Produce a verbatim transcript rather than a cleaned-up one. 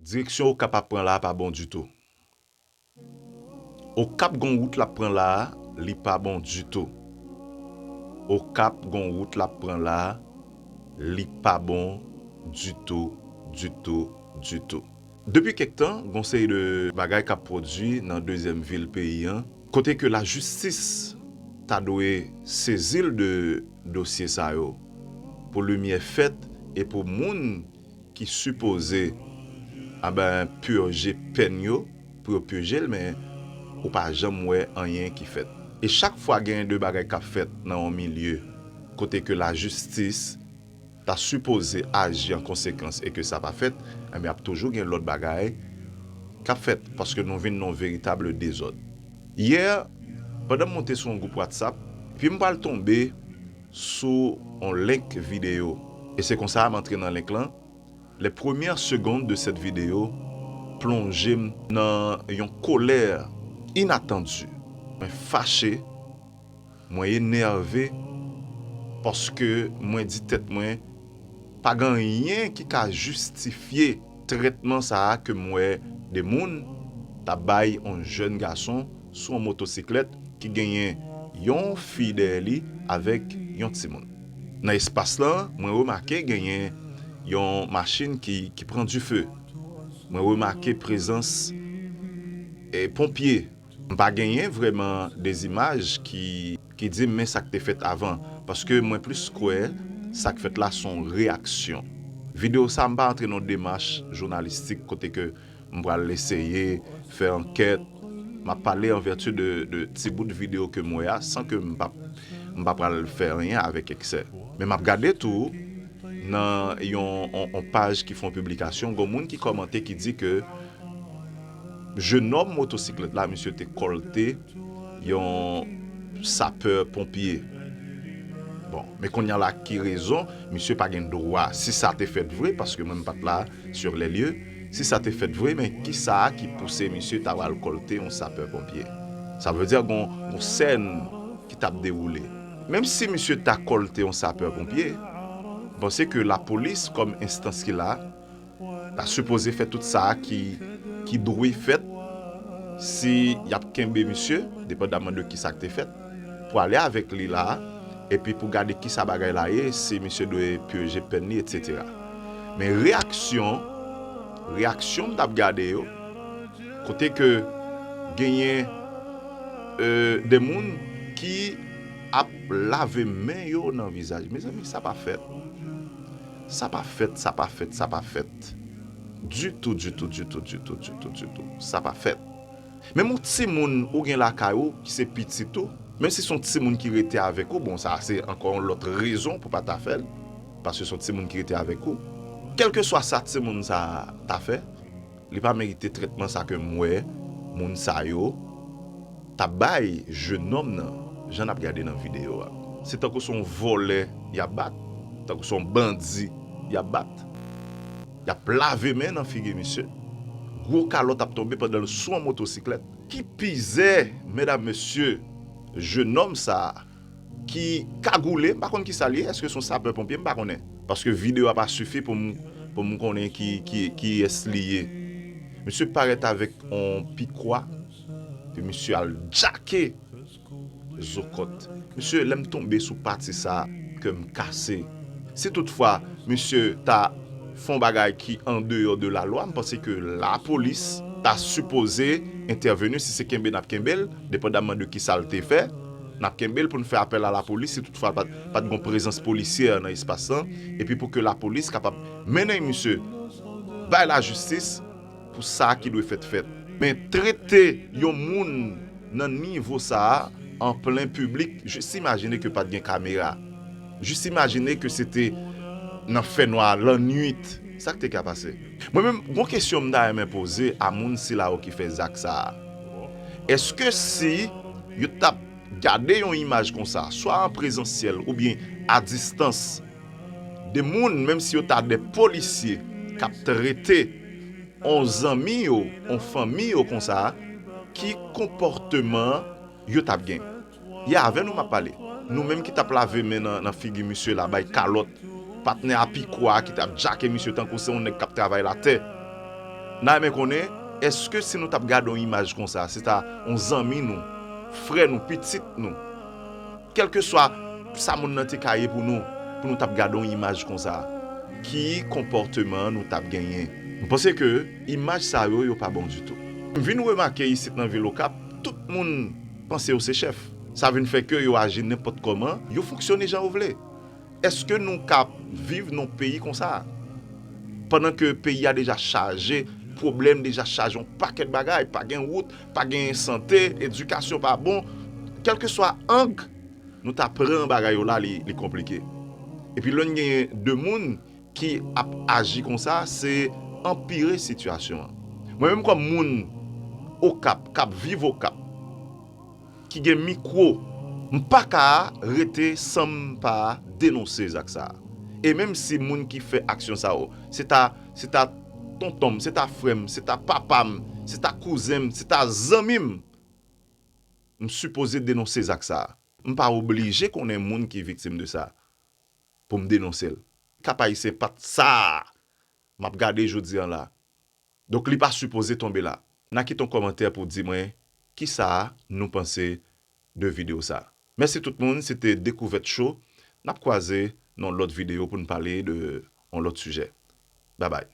Direksyon Okap ap pran la a pa bon ditou. Okap gon wout l ap pran la a, li pa bon ditou. Okap gon wout l ap pran la a, li pa bon ditou, ditou, ditou. Depi kèk tan, gon seri de bagay k ap pwodui nan dezyèm vil peyi an, kote ke lajistis ta dwe sezi l de dosye sa yo, pou limyè fèt e pou moun ki sipoze, anben, pije pèn yo, pou yo pije l, men ou pa janm wè anyen ki fèt. E chak fwa gen de bagay k ap fèt nan yon milye kote ke lajistis ta sipoze aji an konsekans e ke sa pa fèt, enben, ap toujou gen lòt bagay k ap fèt, paske nou vin nan yon veritab dezòd. Yè, pandan m monte sou yon gwoup WhatsApp, epi m pral tonbe sou yon link videyo. E se konsa m antre nan link lan. Les premières secondes de cette vidéo plonje m nan yon kolè inatandi. Mwen fache, mwen enève, paske mwen di tèt mwen, pa gen anyen ki ka jistifye trètman sa a ke m wè de moun t ap bay yon jèn gason sou yon motosiklèt ki genyen yon fi dèyè li avèk yon timoun. Nan espas lan, mwen remake genyen yon machin ki, ki pran dife. Mwen remake prezans, e, ponpye. M pa genyen vrèman de zimaj ki, ki di m men sa k te fèt avan, paske mwen plis kwè sa k fèt la se yon reyaksyon. Videyo sa a, m pa antre nan yon demach jounalistik kote ke m pral eseye fè ankèt. M ap pale an vèti de, de ti bout videyo ke m wè a, san ke m pa, m pa pral fè anyen avèk eksè. Men m ap gade tou nan yon, yon, yon paj ki fè yon piblikasyon, gon moun ki kòmante ki di ke jennonm motosiklèt la, misye te kòlte yon sapè ponpye. Bon, men kounye a la, ki rezon, misye pa gen dwa, si sa te fèt vre, paske mwen m pa t la, sur les lieux, si sa te fèt vre, men kisa ki pouse misye ta al kòlte yon sapè ponpye? Sa vle di gon, gon sèn ki t ap dewoule. Menm si misye ta kòlte yon sapè ponpye, m panse ke lapolis, kòm enstans ki la, ta sipoze fè tout sa ki, ki dwe fèt si y ap kenbe misye, depandaman de kisa k te fèt, pou ale avèk li la, epi pou gade kisa bagay la ye, si misye dwe pije pèn li, etsetera. Men reyaksyon, reyaksyon m t ap gade yo, kote ke genyen, e, de moun ki ap lave men yo nan vizaj. Mezanmi, sa pa fèt. Sa pa fèt, sa pa fèt, sa pa fèt. Ditou, ditou, ditou, ditou, ditou, ditou. Sa pa fèt. Menm yon timoun ou gen lakay ou, ki se pitit ou, menm si se yon timoun ki rete avèk ou, bon, sa se ankò yon lòt rezon pou pa ta fè l, paske se yon timoun ki rete avèk ou. Kèlkeswa sa timoun sa ta fè, li pa merite trètman sa ke m wè moun sa yo t ap bay jennonm nan, jan n ap gade nan videyo a. Se tankou se yon vòlè y ap bat, tankou se yon bandi y ap bat. Y ap lave men nan figi misye. Gwo kalòt ap tonbe pandan l sou yon motosiklèt. Ki pizè, medam, mesye, jennonm sa a ki kagoule, m pa konn kisa l ye, èske se yon sapè ponpye, m pa konnen. Paske videyo a pa sifi pou m, pou m konnen ki, ki, kiyès li ye. Misye parèt avèk yon pikwa, epi misye al djake zo kòt. Mesye, lè m tonbe sou pati sa, kè m kase. Si toutfwa misye ta fè yon bagay ki andeyò de lalwa, m panse ke lapolis ta sipoze entèveni, si se kenbe n ap kenbe l, depandaman de kisa l te fè, n ap kenbe l pou n fè apèl a lapolis, si toutfwa pa t, pa t gon prezans polisyè nan espas lan, epi pou ke lapolis kapab mennen misye bay lajistis pou sa ki dwe fèt fèt. Men trete yon moun nan nivo sa a, an plen piblik, jis imajine ke pa t gen kamera. Jis imajine ke se te nan fènwa, lannwit. Sa k te ka pase? Mwen menm, gon kesyon m ta renmen poze a moun sila yo ki fè zak sa a. Èske si yo t ap gade yon imaj konsa, swa an prezansyèl oubyen a distans, de moun, menm si yo ta de polisye, k ap trete yon zanmi yo, yon fanmi yo konsa, ki konpòteman yo t ap gen? Yè avè nou m ap pale. Nou menm ki t ap lave men nan, nan figi misye la, bay kalòt, patnè a pikwa ki t ap djake misye tankou se yon nèg k ap travay latè. N a renmen konnen, èske si nou t ap gade yon imaj konsa, se ta yon zanmi nou, frè nou, pitit nou, kèlkeswa sa moun nan te ka ye pou nou, pou nou t ap gade yon imaj konsa, ki konpòteman nou t ap genyen? M panse ke imaj sa yo, yo pa bon ditou. M vin remake isit nan vil Okap, tout moun panse yo se chèf. Sa vin fè ke yo aji nenpòt kòman, yo fonksyone jan yo vle. Èske nou ka viv nan peyi konsa? Pandan ke peyi a deja chaje pwoblèm, deja chaje yon pakèt bagay, pa gen wout, pa gen sante, edikasyon pa bon, kèlkeswa ang nou ta pran bagay yo la, li, li konplike. Epi lè n genyen de moun ki ap aji konsa, se anpire sitiyasyon an. Mwen menm kòm moun Okap, k ap viv Okap, ki gen mikwo, m pa ka rete san m pa denonse zak sa a. E menm si moun ki fè aksyon sa yo, se ta, se ta tonton m, se ta frè m, se ta papa m, se ta kouzen m, se ta zanmi m, m sipoze denonse zak sa a. M pa oblije konnen moun ki viktim de sa pou m denonse l. Kap Ayisyen pa t sa m ap gade jodi an la. Donk, li pa sipoze tonbe la. N a kite yon kòmantè pou di mwen kisa nou panse de videyo sa. Mèsi tout moun, se te Dekouvèt Cho. N ap kwaze nan yon lòt videyo pou n pale de yon lòt sijè. Babay.